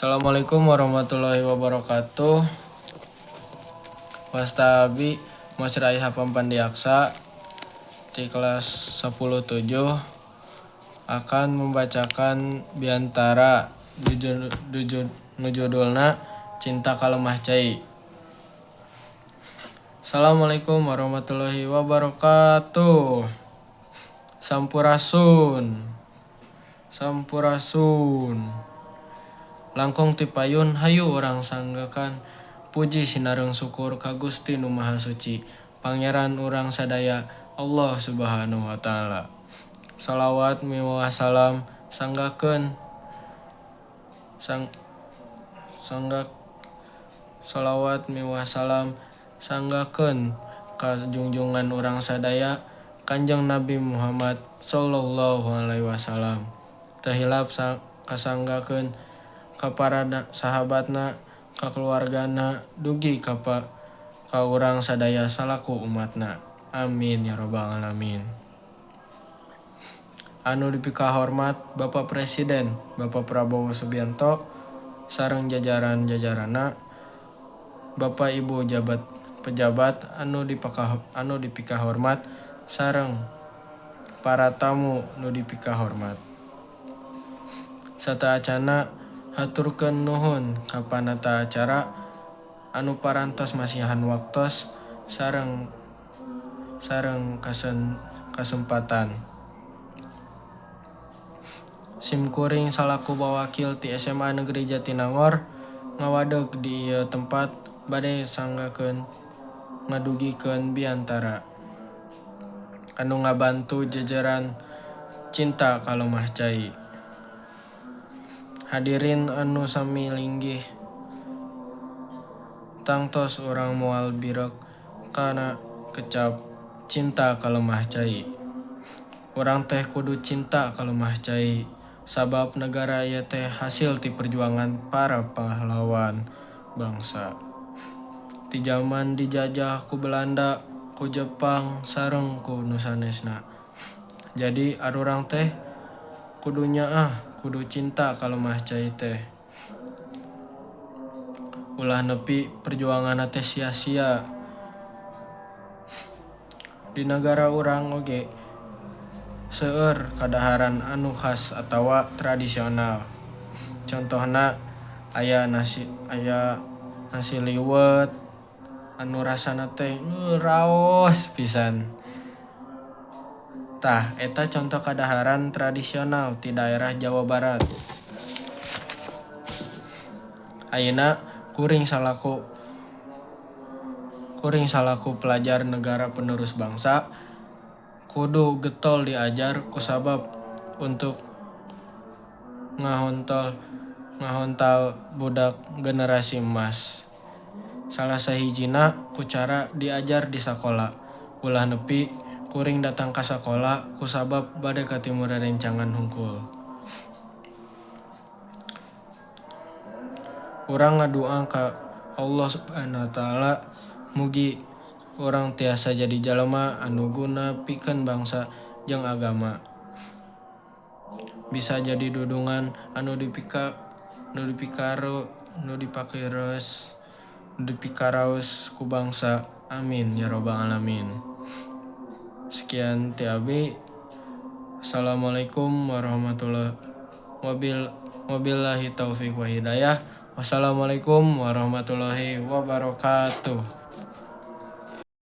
Assalamualaikum warahmatullahi wabarakatuh. Wasta abi Masraih Pampandiaksa di kelas 10-7 akan membacakan biantara nu judulna Cinta Ka Lemah Cai. Assalamualaikum warahmatullahi wabarakatuh. Sampurasun. Sampurasun. Langkung ti payun hayu urang sanggakan puji sinareng syukur ka Gusti Nu Maha Suci Pangeran urang sadaya Allah Subhanahu wa taala. Salawat miwah salam sanggakeun sanggak salawat miwah salam sanggakeun ka junjungan urang sadaya Kanjeng Nabi Muhammad sallallahu alaihi wasallam. Teu hilap kasanggakeun ka para sahabatna, ka keluargana, dugi ka urang sadaya salaku umatna. Amin ya rabbal alamin. Anu dipikahormat Bapak Presiden Bapak Prabowo Subianto sareng jajaran-jajaranna, Bapak Ibu pejabat anu dipikahormat sareng para tamu nu dipikahormat. Sateuacanna haturkeun nuhun ka panata acara anu parantos masihan waktos sareng kasempatan. Simkuring salaku wawakil ti SMA Negeri Jatinangor ngawadeg di ieu tempat bade sanggakeun ngadugikeun biantara anu ngabantu jejeran Cinta Ka Lemah Cai. Hadirin anu sami linggih tangtos urang moal birek kana kecap cinta ka lemah cai. Urang teh kudu cinta ka lemah cai sabab negara ieu teh hasil ti perjuangan para pahlawan bangsa. Ti jaman dijajah ku Belanda, ku Jepang, sareng ku nu sanesna. Jadi arurang teh kudu nyaah, kudu cinta ka lemah cai teh. Ulah nepi perjuanganna teh sia-sia. Di nagara urang oge seueur kadaharan anu khas atawa tradisional. Contohna aya nasi liwet anu rasana teh raos pisan. Tah eta contoh kadaharan tradisional ti daerah Jawa Barat. Ayeuna kuring salaku pelajar negara penerus bangsa kudu getol diajar kusabab untuk ngahontal budak generasi emas. Salah sahijina ku cara diajar di sakola. Ulah nepi kuring datang ka sakola kusabab bade katimu rerencangan hungkul. Urang ngadua ka Allah Subhanahu wa taala mugi urang tiasa jadi jalma anu guna pikeun bangsa jeung agama. Bisa jadi dudungan anu dipikaraos ku bangsa. Amin ya rabbal alamin. Sekian ti abi. Assalamualaikum warahmatullahi wabillahi taufik wa hidayah. Wassalamualaikum warahmatullahi wabarakatuh.